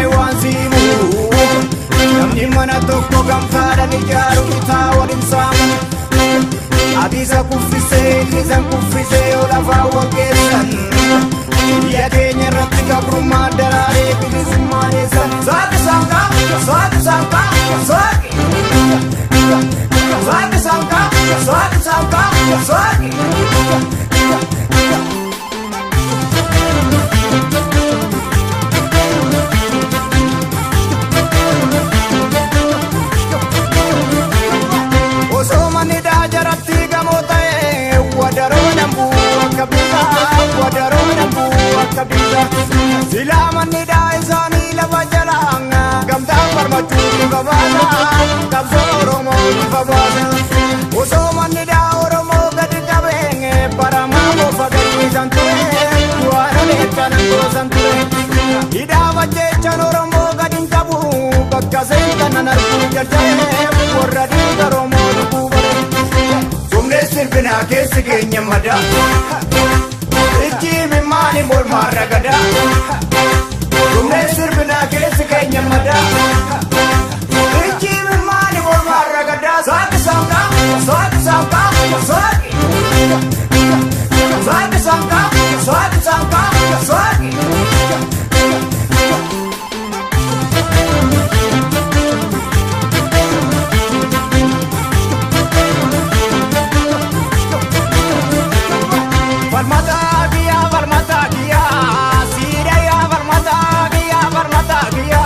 dhagaye waan siimu. Namni mana tokko gamtaadhaan ijaaru bitaa waliin saamu. Ati isa kuffisee inni isaan kuffisee yoo lafaa wal geessan. Biyya keenya irratti gabrummaa daraaree bilisummaa eessan. Saaqi saanqaa, saaqi saanqaa, saaqi. Saaqi saanqaa, saaqi saanqaa, saaqi. Osoo manni daajaratti gamoo ta'e wadaroo dambuu akka bitaa, wadaroo dambuu akka bitaa. Silaa manni daa isaanii lafa jalaa gamtaan barbaachuu bifa baasa, qabsoo Oromoo bifa baasa. Osoo manni daa Oromoo gadi qabee baramaa bofa gadhiisan ture, waan ameerkaan goosan ture. Hidhaa jechaan Oromoo gadi hin qabu bakka seentan nan arguu jalqabee warra dhiiga Oromoo dhuguu bare. Sumnee sirbinaa keessi keenya madaa. Ijji maali mormaa ragadaa. Sumnee sirbinaa keessi keenya madaa. Ijji maali mormaa ragadaa. Saaqi saanqaa, saaqi saanqaa, saaqi. Saaqi saanqaa, saaqi saanqaa, saaqi. Falmata kiyya, falmata kiyya, siidaya falmata kiyya, falmata kiyya,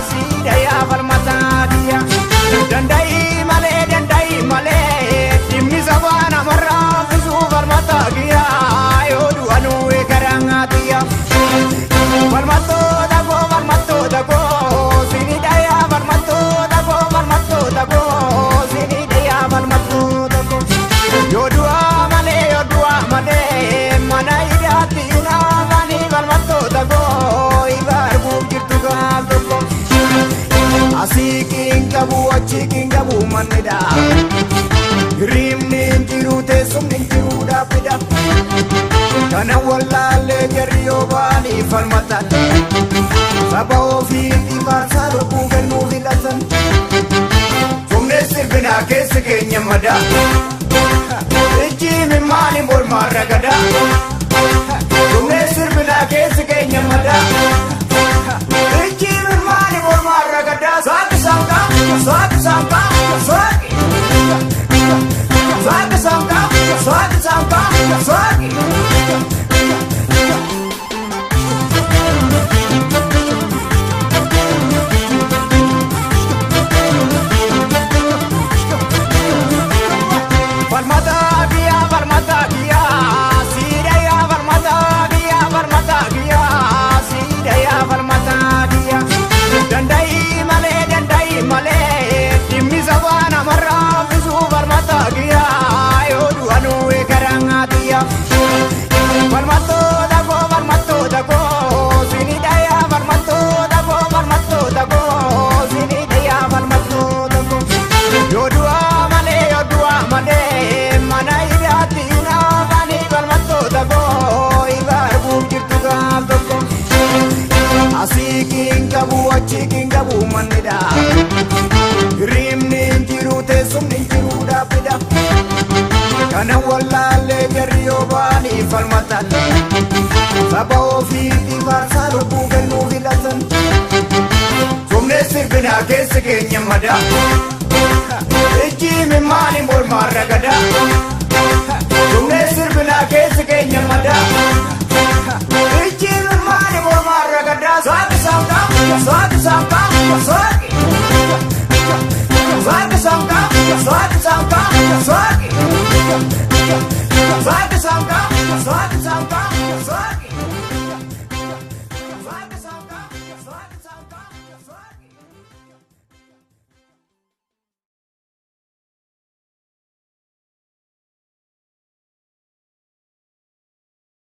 siidaya falmata kiyya. Danda'i malee, danda'i malee, dhimmi sabaa namarraa fisuu falmata kiyya, yoo du'anuu eegaraa kiyya. Falmattoota koo, falmattoota koo, siidaya falmattoota koo, falmattoota koo, siidaya falmattoota koo. Yoo du'aa malee, yoo du'aa malee, mana hidhaatti naafanii falmattoota koo, ifa arguuf jirtu gaaf tokko. Asii qiin qabu, achi qiin qabu mannidha. Hirribni hin jiru, teessumni hin jiru dhaabbidha. Kana wallaallee jarri yoo ba'anii falmatan. Saba ofiitti faarsaa lubbuu kennuu filatan. Sumnee sirbinaa keessi keenya madaa. Ijji maali mormaa ragadaa. Sumnee sirbinaa keessi keenya madaa. Ijji maali mormaa ragadaa. Saaqi saanqaa, saaqi saanqaa, saaqi. Saaqi saanqaa, saaqi saanqaa, saaqi. Falmata kiyya, falmata kiyya, siidaya falmata kiyya, falmata kiyya, siidaya falmata kiyya. Danda'i malee, danda'i malee, dhimmi sabaa namarraa fisuu falmata kiyya, yoo du'anuu eegaraa kiyya. Falmattoota koo, falmattoota koo, siidaya falmattoota koo, falmattoota koo, siidaya falmattoota koo. Yoo du'aa malee, yoo du'aa malee, mana hidhaatti naafanii falmattoota koo, ifa arguuf jirtu gaaf tokko. Asii qiin qabu, achi qiin qabu mannidha. Hirribni hin jiru, teessumni hin jiru dhaabbidha. Kana wallaallee jarri yoo ba'anii falmatan. Saba ofiitti faarsaa lubbuu kennuu filatan. Sumnee sirbinaa keessi keenya madaa. Ijji maali mormaa ragadaa. Sumnee sirbinaa keessi keenya madaa. Ijji maali mormaa ragadaa. Saaqi saanqaa, saaqi saanqaa, saaqi. Saaqi saanqaa, saaqi saanqaa, saaqi. Saaqi saanqaa, saaqi saanqaa.